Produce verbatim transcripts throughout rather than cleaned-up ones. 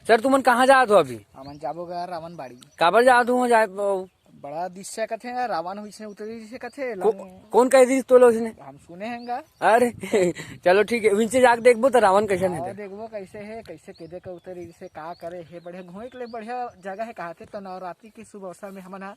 Sir, तुमन कहाँ जात हो अभी? हमन जाबो गा रावण बाड़ी। काबर जात हो जाए? बड़ा दिस से कथे, रावण हो इसने उतरी से कथे, को-, लंग- कौन कह दिस तोला उसने? हम सुने हैं गा। अरे, चलो ठीक है, विंचे जाके देखबो तो रावण कैसन हाँ, है। देखबो कैसे है, कैसे केदे का उतरी से का करे है। बढ़िया घूमे के लिए बढ़िया जगह है, कहाथे तो नवरात्रि के शुभ अवसर में हमन हा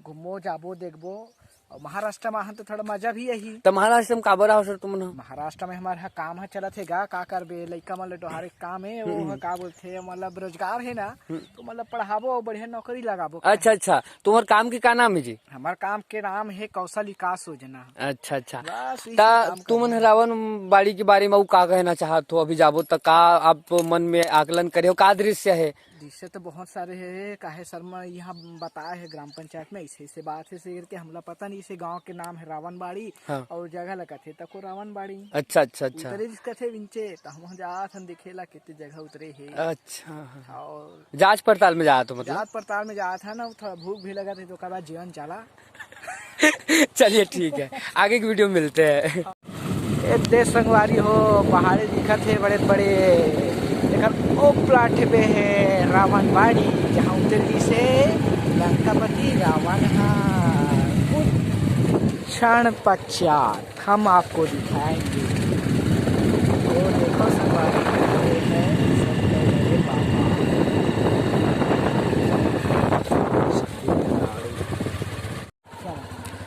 घूमो जाबो देखबो। और महाराष्ट्र में आहन तो थोड़ा मजा भी आही। तो महाराष्ट्र में काबर आओ सर तुमन ह? महाराष्ट्र में हमारे यहाँ काम है चलत है गा, का करबे, लइका मन ले डोहारे के काम है, वो हम्म। ह का बोलथे, मतलब रोजगार है ना, हम्म। तो मतलब पढ़ाबो और बढ़िया नौकरी लगाबो। अच्छा, अच्छा, तुम्हार काम के का नाम है जी? हमार काम के नाम है कौशल विकास योजना। अच्छा, अच्छा। बस इसी ता काम तुमन करना। रावण बाड़ी के बारे में अउ का कहना चाहत हो? अभी जाबो त का आप मन में आकलन करे हो, का दृश्य है? दृश्य तो बहुत सारे है, काहे सर मैं यहाँ बताए है ग्राम पंचायत में ऐसे ऐसे बात है, से करके हमला पता नहीं, इसे गांव के नाम है रावण बाड़ी हाँ। और जगह लगत है तको रावण बाड़ी। अच्छा, अच्छा, अच्छा। उतरे जिस कथे विंचे, त हम जात हन देखेला कितने जगह उतरे है। अच्छा, हाँ। और जांच पड़ताल में जात हो मतलब? जांच पड़ताल में जात है ना, थोड़ा भूख भी लगत है तो ओकर बाद जीवन चला। चलिए ठीक है, आगे की वीडियो में मिलते हैं। ए दे संगवारी हो, पहाड़ी दिखत हे बड़े बड़े। एकर ओ प्लाट पे है रावण बाड़ी, जहाँ उतर से लंकापति रावण हा। कुछ क्षण पश्चात हम आपको दिखाएंगे। वो देखो संगवारी, ये है सबसे बड़े बाबा।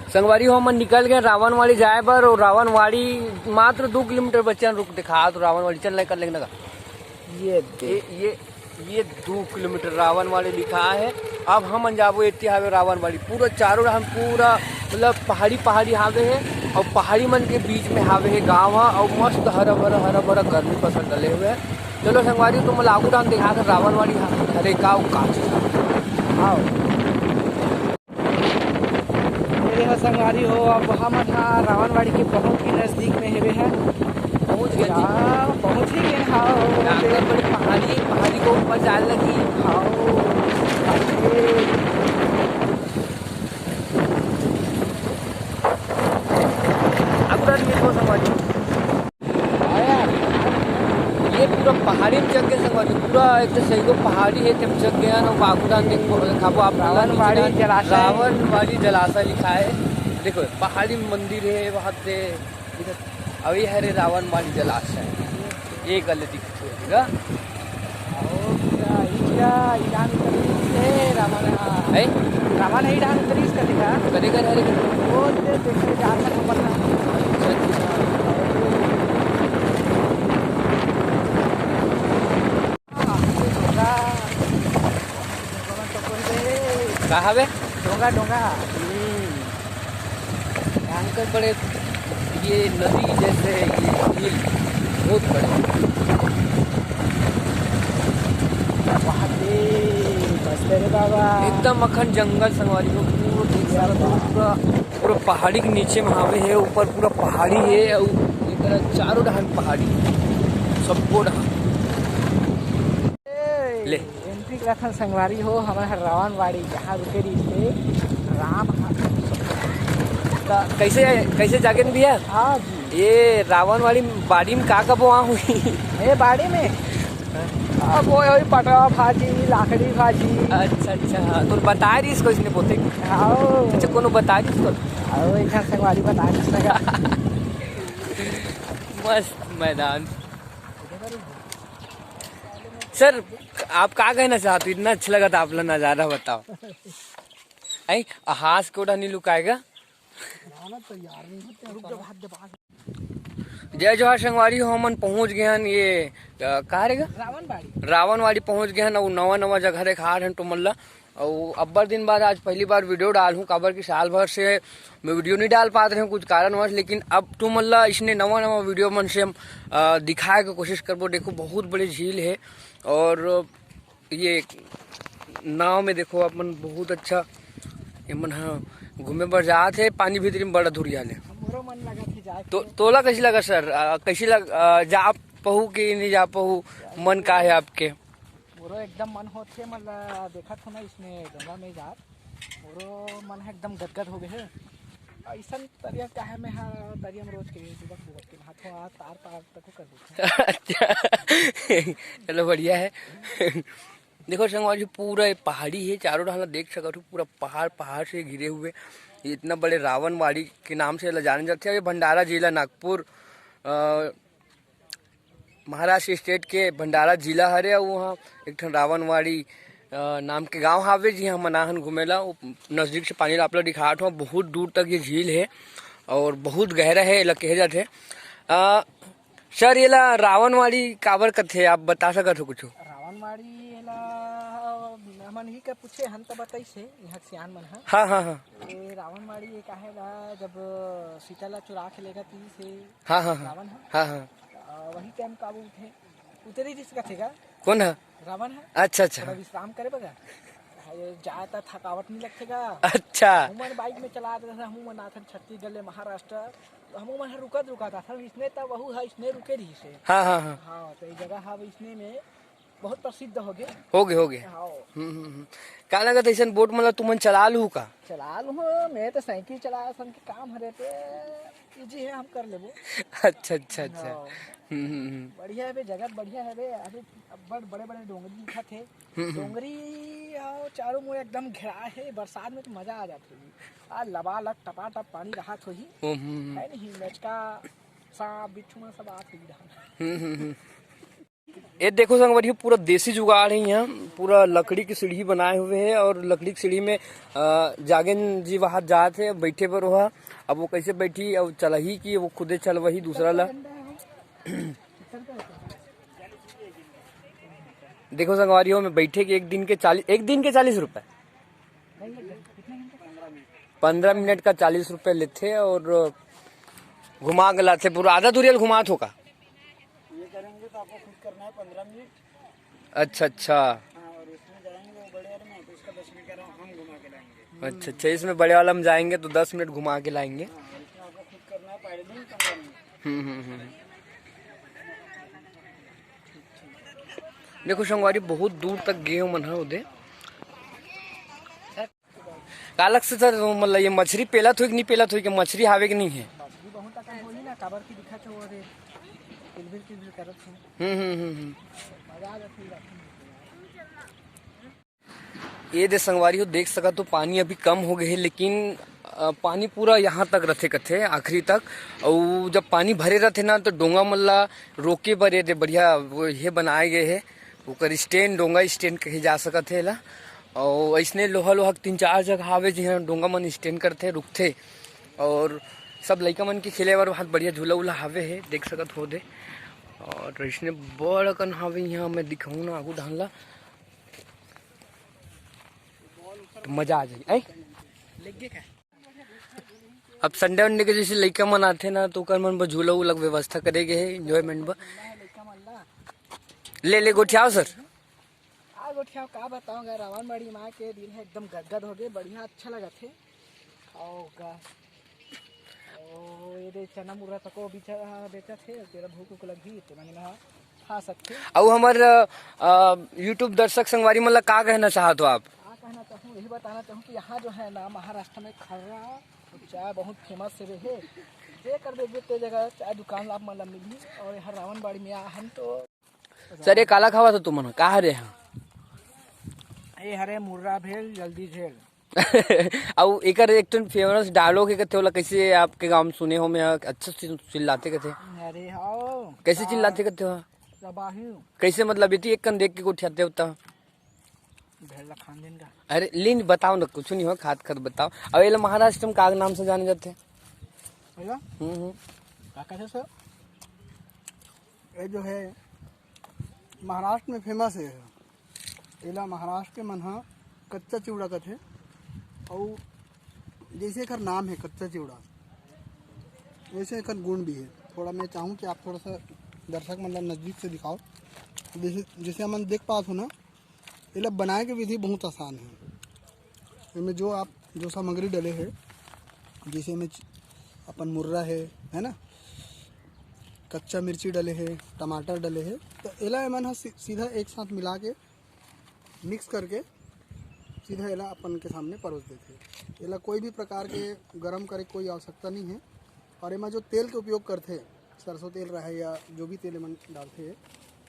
संगवारी हो, हमन निकल गए रावणवाड़ी जाए बर, और रावणवाड़ी मात्र दो किलोमीटर बच्चन रुक दिखा, तो रावणवाड़ी चल नहीं कर लेंगे ना। ये ये, देख। ये, ये दो किलोमीटर रावणवाड़ी लिखा है। अब हमन जाबो, एती हावे रावणवाड़ी, पूरा चारों डहर पूरा मतलब पहाड़ी पहाड़ी हावे है, और पहाड़ी मन के बीच में हावे है गाँव है, और मस्त हरा भरा हरा भरा गर्मी फसल डले हुए है। चलो संगवारी, तुम लागू डान दिखा कर रावणवाड़ी हा-, हरे का, का चीज हावे। आओ। ये हा संगवारी हो, अब हमन हा रावणवाड़ी के बहुत ही नजदीक में हेबे है। पहुंच गए जी। हाँ, पहुंच ही गए, हाँ। यहाँ पर बड़ी पहाड़ी, पहाड़ी को ऊपर जाने लगी। हाँ। अब उधर ये को संगवारी। ये पूरा पहाड़ी में चढ़ के संगवारी, पूरा एक तो सही को पहाड़ी है, तब चढ़ गया ना, बागुदान देख खाबो आप रावणवाड़ी जलाशय। रावणवाड़ी जलाशय लिखा है, देखो पहाड़ी में मंदिर है वहाँ पे, ठीक है। अब ये है रे रावणवाड़ी जलाशय, ये गले दिख ठीक है। और क्या, इधर, इधर उतरिस हे रावण हा। है? रावण हे, इधर उतरिस कथे का? कथे का हरे का? वो दे, देखे, जा सकत हन। अच्छा, अच्छा। हाँ, ये ढोंगा। ढोंगा तो कोई दे। का हवे? ढोंगा, ढोंगा। हम्म। भयंकर बड़े ये नदी जैसे ये झील बहुत बड़े। वाह रे, बस रे बाबा। एकदम अखंड जंगल संगवारी हो, पूरा देख सकत हो, पूरा, पूरा पहाड़ी के नीचे में हावे है, ऊपर पूरा पहाड़ी है, अउ ये तरह चारों डहान पहाड़ी, सबको डहान। ले। एंट्री करत हन संगवारी हो, हमर हर रावणवाड़ी जहाँ रुके रहिस हे राम ह-, त कैसे, कैसे जागे न भैया? हाँ जी। ये रावणवाड़ी बाड़ी में का का बोआ हुई? ए बाड़ी में? अब वो वही पटवा भाजी, लाकड़ी भाजी। अच्छा, अच्छा, हाँ, तो बताए रहिस कोई इसने बोलते। हाँ। अच्छा, कोनो बताए रहिस तो? हाँ, एक ठन संगवारी बताए रहिस लगा। मस्त मैदान। सर, आप का कहना चाहते हो? इतना अच्छा लगा था आप लोग नज़ारा, बताओ। ऐ, हाथ के ओढ़ा नहीं लुकाएगा। जय जोहार संगवारी हो, हमन पहुंच गए हन ये, अ, कहाँ रे गा? रावणवाड़ी। रावणवाड़ी पहुंच गए हन, अउ नवा नवा जगह देखात हन तुमन ला। अउ अब्बड़ दिन बाद आज पहली बार वीडियो डालहूँ, काबर कि साल भर से मैं वीडियो नहीं डाल पात रहे हूँ कुछ कारणवश, लेकिन अब तुमन ला इसने नवा नवा वीडियो मन से हम, अ, दिखाए के कोशिश करबो। देखो, बहुत बड़े झील है और ये नाव में देखो अपन, बहुत अच्छा ये मन ह घूमे बर जात है, पानी भीतरी में बड़ा धुरिया ले। हमरो मन लगा थे जाए तो। तोला कैसे लगा सर? अ, कैसे लग, अ, जा पहू कि नहीं जा पहू? मन का है आपके? मोरो एकदम मन होथे, मतलब देखत हो ना इसमें गंगा में जात, मोरो मन है एकदम गदगद हो गए है। ऐसन तरिया का है, मैं हाँ तरिया में रोज के डुबक डुबक के नहाथों, आज तार पार तक कर देथों। अच्छा, चलो बढ़िया है। देखो संगवारी, पूरा ये पहाड़ी है, चारों डहार देख सकत हो, पूरा पहाड़, पहाड़ से घिरे हुए। ये इतना बड़े रावणवाड़ी के नाम से एला जाने जाथे। ये भंडारा जिला, नागपुर, अ, महाराष्ट्र स्टेट के भंडारा जिला हरे, अउ वहाँ एक ठन रावणवाड़ी, अ, नाम के गांव हावे, जिहाँ हमन आहन घूमे ला। वो नजदीक से पानी ला आप ला दिखात हो, बहुत दूर तक ये झील है और बहुत गहरा है, एला कहे जाथे। अ, सर, एला रावणवाड़ी काबर कथे, आप बता सकत हो कुछ? रावणवाड़ी एला हमन ही के पूछे हन त बताइस हे, यहाँ के सियान मन ह। हाँ, हाँ, हाँ। ये रावणवाड़ी ये काहे ला, जब सीता ला चुरा के लेगा तीस हे हाँ, हाँ, हाँ। रावण ह। हाँ, हाँ। त वही टाइम काबू उठे, उतरी जिस कथे का। कौन है? रावण है। अच्छा, अच्छा। थोड़ा विश्राम करे बगा। ये जाए त थकावट नहीं लगथे का। अच्छा। हमन बाइक में चला देथे, हमन आथन छत्तीसगढ़ ले महाराष्ट्र, त हमन ह रुकत रुकत आथन, इसने त वहू ह इसने रुके रहिस हे। हाँ, हाँ, हाँ। हाँ, त ये जगह ह इसने में बहुत प्रसिद्ध हो गए। हो गए, हो गए। हाँ। हम्म, हम्म, हम्म। का लगत ऐसन बोट मन ला तुमन चला लू का? चला लू, मैं तो साइकिल चला सन के काम हरे ते इजी है, हम कर लेबो। अच्छा, अच्छा, अच्छा। हाँ। हम्म, हम्म, हम्म। बढ़िया है बे, जगह बढ़िया है बे। अभी अब्बड़ बड़े बड़े डोंगरी दिखत हे। हम्म, हम्म। डोंगरी और चारों मुड़ एकदम घेरा है, बरसात में तो मजा आ जाथे। आ लबालब टपाटप पानी रहत होही। हम्म, हम्म, हम्म। है नहीं, मेचका, सांप, बिच्छू मन सब आत होही डहान। हम्म, हम्म, हम्म। ये देखो संगवारी, पूरा देसी जुगाड़ है यहाँ, पूरा लकड़ी की सीढ़ी बनाए हुए है और लकड़ी की सीढ़ी में, अ, जागेन जी वहाँ जात है बैठे बर वहाँ। अब वो कैसे बैठी, अब चलही कि वो खुदे चलवही दूसरा ला। देखो संगवारी हो, मैं बैठे के एक दिन के चालीस, एक दिन के चालीस रुपए, पंद्रह मिनट का चालीस रुपए लेथे और घुमा के लाथे, पूरा आधा दूरिया ल घुमात हो का? ये करेंगे तो आपको खुद करना है पंद्रह मिनट। अच्छा, अच्छा। हाँ, और उसमें जाएंगे वो बड़े वाले में, तो उसका दस मिनट कह रहा हूँ, हम घुमा के लाएंगे। अच्छा, अच्छा, इसमें बड़े वाला में जाएंगे तो दस मिनट घुमा के लाएंगे। हाँ, और इसमें आपको खुद करना है पैडलिंग पंद्रह मिनट। हम्म, हम्म, हम्म। देखो संगवारी, बहुत दूर तक गे हो मन ह ओदे। कालक से सर, मतलब ये मछरी पेलत होई कि नहीं पेलत होई, कि मछरी हावे कि नहीं है? मछली बहुत अकन होही ना, काबर की दिखत हे वो रे, किलबिल किलबिल करत हे। हम्म, हम्म, हम्म, हम्म। मजा आ जाथे रात में। ये दे संगवारी हो, देख सकत हो, पानी अभी कम हो गए हे, लेकिन, अ, पानी पूरा यहाँ तक रथे कथे, आखिरी तक। अउ जब पानी भरे रथे ना, तो डोंगा मन ला रोके बर ये दे बढ़िया वो ये बनाए गए हे, ओकर स्टैंड, डोंगा स्टैंड कहे जा सकत हे एला। अउ अइसने लोहा, लोहा के तीन चार जगह हावे, जिहाँ डोंगा मन स्टैंड करथे, रुकथे। अउ सब लइका मन के खेले बर बहुत बढ़िया झूला उला हावे हे, देख सकत हो दे। अउ अइसने बड़ अकन हावे, यहाँ मैं दिखाऊँ ना आगू ढान ला। तो मजा आ जाही, ऐ? अब संडे वंडे के जैसे लइका मन आथे ना, तो ओकर मन बर झूला उला के व्यवस्था करे गए हे, एंजॉयमेंट बर। ले, ले, गोठियाओ सर। आ गोठियाओ, का बताऊं गा, रावण बाड़ी माँ के दिन है, एकदम गदगद हो गए, बढ़िया, अच्छा लगत हे। और का, ओ, ये दे चना मुर्रा तको बेचा, बेचत हे, तेरा भूख उख लगही, ते मने ना खा सकथे। अउ हमर, अ, YouTube दर्शक संगवारी मन ला का कहना चाहत हो आप? का कहना चाहूँ, यही बताना चाहूँ कि यहाँ जो है ना, महाराष्ट्र में खर्रा चाय बहुत फेमस से रहे। जे कर देखबे ते जगह चाय दुकान ला आप मन ला मिलही, और यहाँ रावण बाड़ी में आ हम तो। सर, ये काला खावा था तुमन, का हरे यहाँ? ये हरे मुर्रा भेल, जल्दी झेल। अउ एकर एक ठन फेमस डायलॉग हे कथे, ओला कैसे आपके गांव में सुने हो, मैं अच्छा से चिल्लाथे कथे। अरे हो। कैसे का चिल्लाथे कथे हो? तबाही। कैसे, मतलब, इति एक कन देख के गोठियाथे हो त? भेल ला खान दिन का। अरे लीन बताओ ना, कुछ नहीं हो, खात खात बताओ। अब एला महाराष्ट्र में का नाम से जाने जाथे? भैया? हम्म, हम्म। का कहथे सर? ये जो है महाराष्ट्र में फेमस है, एला महाराष्ट्र के मन ह कच्चा चिवड़ा कथे। अउ जैसे एकर नाम है कच्चा चिवड़ा, वैसे एकर गुण भी है। थोड़ा मैं चाहूँ कि आप थोड़ा सा दर्शक मन ला नजदीक से दिखाओ, जैसे, जैसे हमन देख पात हो ना, एला बनाए के विधि बहुत आसान है। एमे जो आप, जो सामग्री डले हे, जैसे एमे च-, अपन मुर्रा है, है ना, कच्चा मिर्ची डले हे, टमाटर डले हे, तो एला एमन ह सी-, सीधा एक साथ मिला के, मिक्स करके सीधा एला अपन के सामने परोस देथे। एला कोई भी प्रकार के गरम करे के कोई आवश्यकता नहीं है। और एमा जो तेल के उपयोग करथे, सरसों तेल रहे या जो भी तेल एमन डालथे,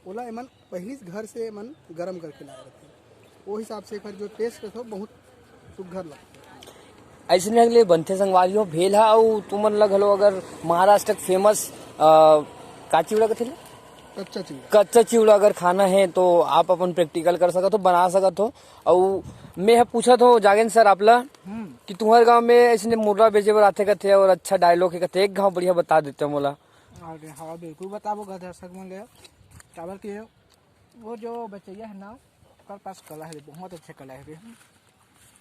ओला एमन पहिली घर से एमन गरम करके लाए रहथे। वो हिसाब से एकर जो टेस्ट रहथे, वो बहुत सुघर लगथे। अइसने ले बनथे संगवारी हो भेल ह। अउ तुमन ल घलो अगर महाराष्ट्र के फेमस का चिवड़ा कथे, कच्चा चिवड़ा। कच्चा चिवड़ा अगर खाना है तो आप अपन प्रैक्टिकल कर सकत हो, बना सकत हो। अउ मैं ह पूछत हो जागेन सर आप ला कि तुम्हर गांव में अइसने मुर्रा बेचे बर आथे कथे और अच्छा डायलॉग है कथे, एक घाव बढ़िया बता देते हो मोला। अरे हाँ, बिल्कुल बताबो गा दर्शक मन ले। काबर के वो जो बेचैया है ना, ओकर पास कला है, बहुत अच्छा कला है।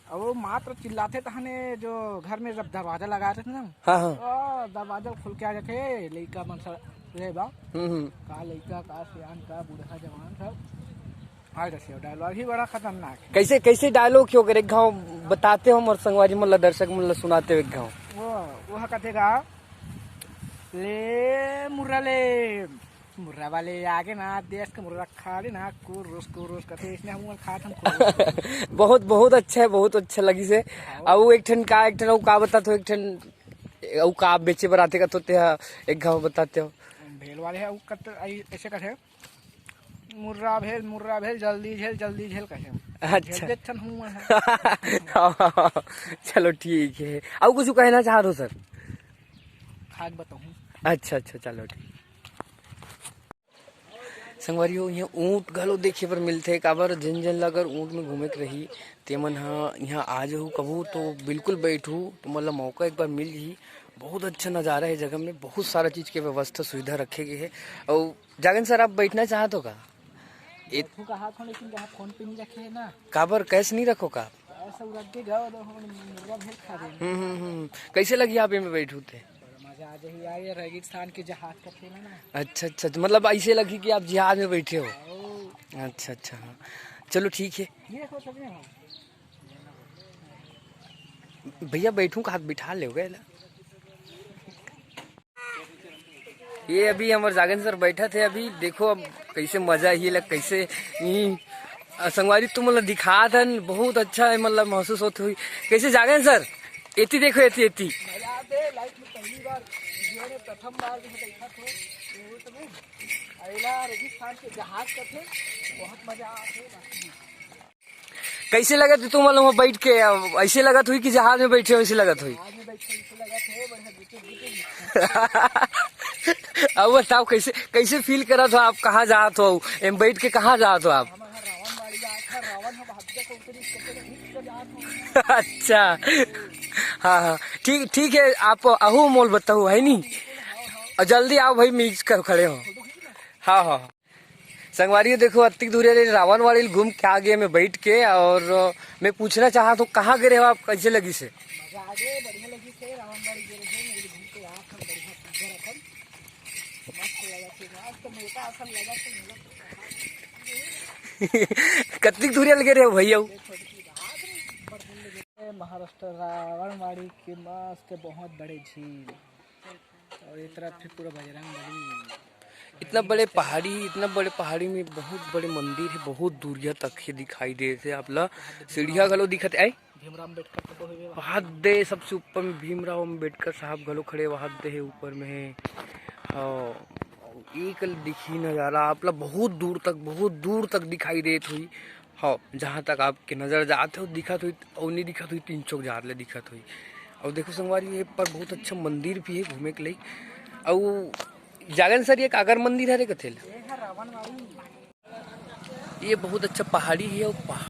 अब वो मात्र चिल्लाथे तहने जो घर में जब दरवाजा लगा देथे ना, हाँ, हाँ। ओ, दरवाजा खोल के आ जाथे लइका मन सब ले बा। हम्म, हम्म। का लइका, का सियान, का बूढ़ा जवान सब आ जाथे। डायलॉग ही बड़ा खतरनाक है। कैसे, कैसे डायलॉग क्यों करे, एक घाव बताते हो हमर संगवारी मन ला, दर्शक मन ला सुनाते हो एक घाव। वो, वो कथे का, ले मुर्रा ले, मुर्रा वाले आगे ना, देश के मुर्रा खा ले ना, कुरुस कुरुस कथे, इसने हम खात हम कुरुस। बहुत, बहुत अच्छा है, बहुत अच्छा लगी से। हाँ। अउ एक ठन का, एक ठन अउ का बतात हो, एक ठन अउ का बेचे बर आथे कथे, तेहा एक घाव बताते हो। भेल वाले है, उ कत-, आई-, ऐसे कथे, मुर्रा भेल, मुर्रा भेल, जल्दी झेल, जल्दी झेल कथे। अच्छा। झेल देथन हूँ मैं। चलो ठीक है, अउ कुछ कहना चाहत हो सर? खाक बताऊँ। अच्छा, अच्छा, चलो ठीक। संगवारी हो, इहाँ ऊँट घलो देखे बर मिलथे, काबर जेन जेन ला अगर ऊँट में घूमे के रही, तेमन ह इहाँ आ जहू कभू तो बिल्कुल बैठू, तुमन ला मौका एक बार मिल जही। बहुत अच्छा नज़ारा है जगह में, बहुत सारा चीज़ के व्यवस्था सुविधा रखे गए है। अउ जागन सर, आप बैठना चाहत हो का? ए- बैठू कहा था, लेकिन यहाँ फोन पे नहीं रखे है ना। काबर, कैश नहीं रखो का? ऐसा उरक के गए तो हम मुर्गा भेल खा देंगे। हम्म, हम्म, हम्म। कैसे लगी आप एमे बैठू थे? बड़ा मजा आ जाही यार, ये रेगिस्तान के जहाज का खेला ना। अच्छा, अच्छा, तो मतलब ऐसे लगी कि आप जहाज में बैठे हो। ओ। अच्छा, अच्छा, हाँ। चलो ठीक है। ये देखो, चलिए हम। भैया बैठूं का, हाथ बिठा ले गए ना। ये अभी हमर जागन सर बैठा थे, अभी देखो अब कैसे मजा ही लग, कैसे ई, अ, संगवारी तुम मतलब दिखात हन, बहुत अच्छा है, मतलब महसूस होत हुई। कैसे जागन सर? एती देखो, एती, एती। मजा आते है, लाइफ में पहली बार, जीवन में प्रथम बार जो मैं देखा था, वो तो मैं, अइला रेगिस्तान के जहाज का थे, बहुत मजा आते है, बाकी कैसे लगत है तुम लोग बैठ के? अब ऐसे लगत हुई कि जहाज में बैठे हो, ऐसे लगत हुई? जहाज में बैठे ऐसे लगत है, बढ़िया गुचुक गुचुक। अब बताओ कैसे, कैसे फील करत हो आप? कहाँ जात हो? एम बैठ के कहाँ जात हो आप? हम यहाँ रावणवाड़ी जात है, रावण हम हद से उतरी, इसके पहले खींच के जात हो। अच्छा, हाँ, हाँ, ठीक, ठीक है, आप अहू मोल बताओ, है नी? और जल्दी आओ भाई, मीज कर खड़े हो। हाँ, हाँ, हाँ। संगवारी हो, देखो, अतिक दूरिया ले रावणवाड़ी घूम के आ गए मैं बैठ के, और मैं पूछना चाहत हूँ, कहाँ गए हो आप, कैसे लगी से? मजा आ गए, बढ़िया लगी से, रावणवाड़ी गए रहे, मैं घूम के यहाँ पर बढ़िया सुंदर अपन, मस्त लगा थे, मस्त मोटा असन लगा थे, मोटा। कतिक दूरिया ले गए रहे हो भैया? ये छोटी सी बात है, बड़ दिन लगे। महाराष्ट्र रावणवाड़ी के मस्त बहुत बड़े झील। और ये तरफ फिर पूरा बजरंग बली। इतना बड़े पहाड़ी, इतना बड़े पहाड़ी में बहुत बड़े मंदिर है, बहुत दूरिया तक ही दिखाई देत है आप ला। सीढ़िया घलो दिखत है। भीमराव अम्बेडकर फोटो हुए वहाँ। वहाँ दे सबसे ऊपर में भीमराव अम्बेडकर साहब घलो खड़े, वहाँ दे है ऊपर में है। हाँ, एक दिखी नज़ारा आप ला बहुत दूर तक, बहुत दूर तक दिखाई देत हुई। हाँ, जहाँ तक आपके नज़र जात हो, दिखत होई, अउ नहीं दिखत होई, तीन चौक जात ले दिखत होई। अउ देखो संगवारी, ये पर बहुत अच्छा मंदिर भी है घूमे के लिए। अउ जागन सर, ये काकर मंदिर हरे कथेल? ये है रावणवाड़ी। ये बहुत अच्छा पहाड़ी है, और